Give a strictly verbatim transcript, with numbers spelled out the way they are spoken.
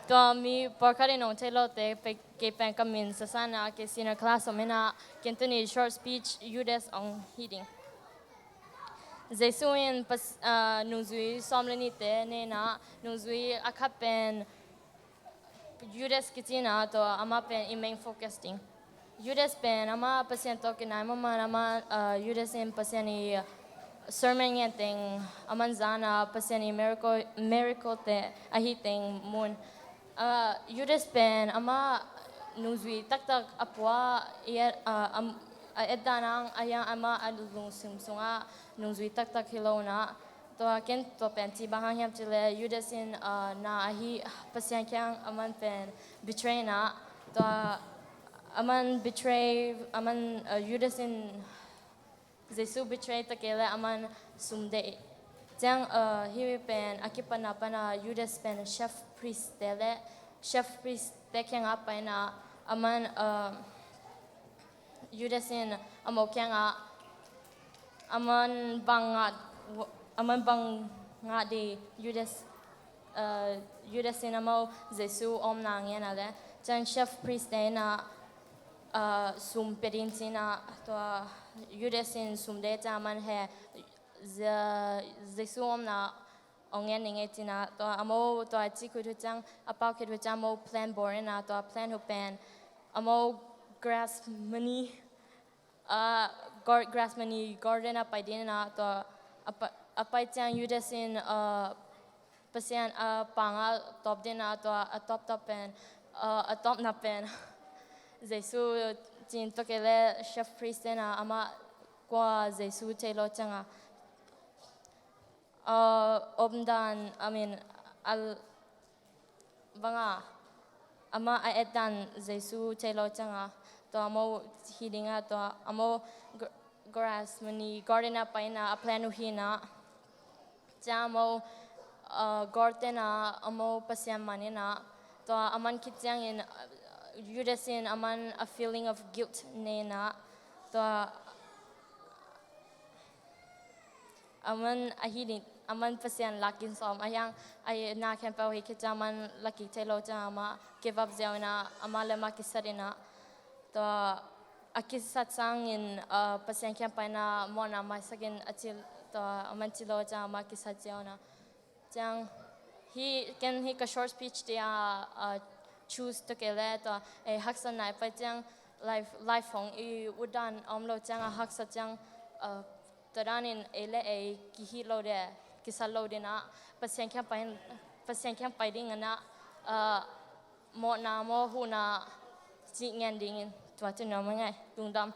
Tua mi pawlkhat in hong thei lote, kei pen ka min Sasana, kei senior class om inah, ken tuni short speech Judas hong hi ding. Jesu in nungzui sawm le nihte nei inah, nungzui a khat pen Judas kici inah, tua amah pen i main focus ding. Judas pen amah Pasian tawh kinai mahmah inah, amah, Judas in Pasian i sermon ngen teng, aman zan a Pasian i miracle, miracle te a hi teng mun. Judas pen amah nungzui taktak a pua, a etdan ang a hiang, amah a lungsim sungah nungzui taktak hi lo inah, tua ken tua pen ci bang hang hiam cih leh Judas in na ahi Pasian kiang aman pen betray inah, tua aman betray, aman, Judas in Jesu betray ta kei leh aman sum deih. Ciang, hih pen a kipatna pana Judas pen chief priest te le, chief priest te kiangah pai inah, aman, Judas in amau kiangah, aman bang ngah, aman bang ngah ding Judas, Judas in amau Jesu omna ngen a le, ciang chief priest te inah sum pia ding ci inah, tua Judas in sum deih ciang aman he, Jesu omna hong ngen ning ei ci inah, tua amau tua ci khit uh ciang, a pau khit uh ciang amau plan bawl inah, tua plan uh pen amau Gethsemane, Gethsemane garden ah pai ding inah, tua a pai ciang Judas in Pasian a pangah tawp ding inah, tua a tawptawp pen, a tawpna pen Jesu cin tua kei leh chief priest te inah amah kua Jesu thei lo ciangah, omdan, I mean, a banga amah a etdan Jesu thei lo ciangah, tua amau hi dingah, tua amau Gethsemane garden ah pai inah a plan uh hi inah, ciang amau gawr te inah amau Pasian man inah, tua aman khit ciangin Judas in aman a feeling of guilt nei inah, tua aman ahi ding, aman Pasian lakin sawm a hiang, a na khempeuh hi khit ciang aman lakik thei lo ciang amah give up ziau inah, amah le amah kisat inah, tua a kisat sangin Pasian kiang pai inah mawhna maisak in a ci, tua aman ci lo ciang amah kisat ziau inah. Ciang hih ken hih ka short speech te a choose tua kei leh, tua ei haksatna i pai ciang, life, life hong i utdan a om lo ciang a haksa ciang, tua danin ei le ei kihih lo ding, kisat lo ding inah, Pasian kiang pai, Pasian kiang pai ding inah, mawhna maw huhna cih ngen dingin tua tuni nuam a ngai. Lungdam.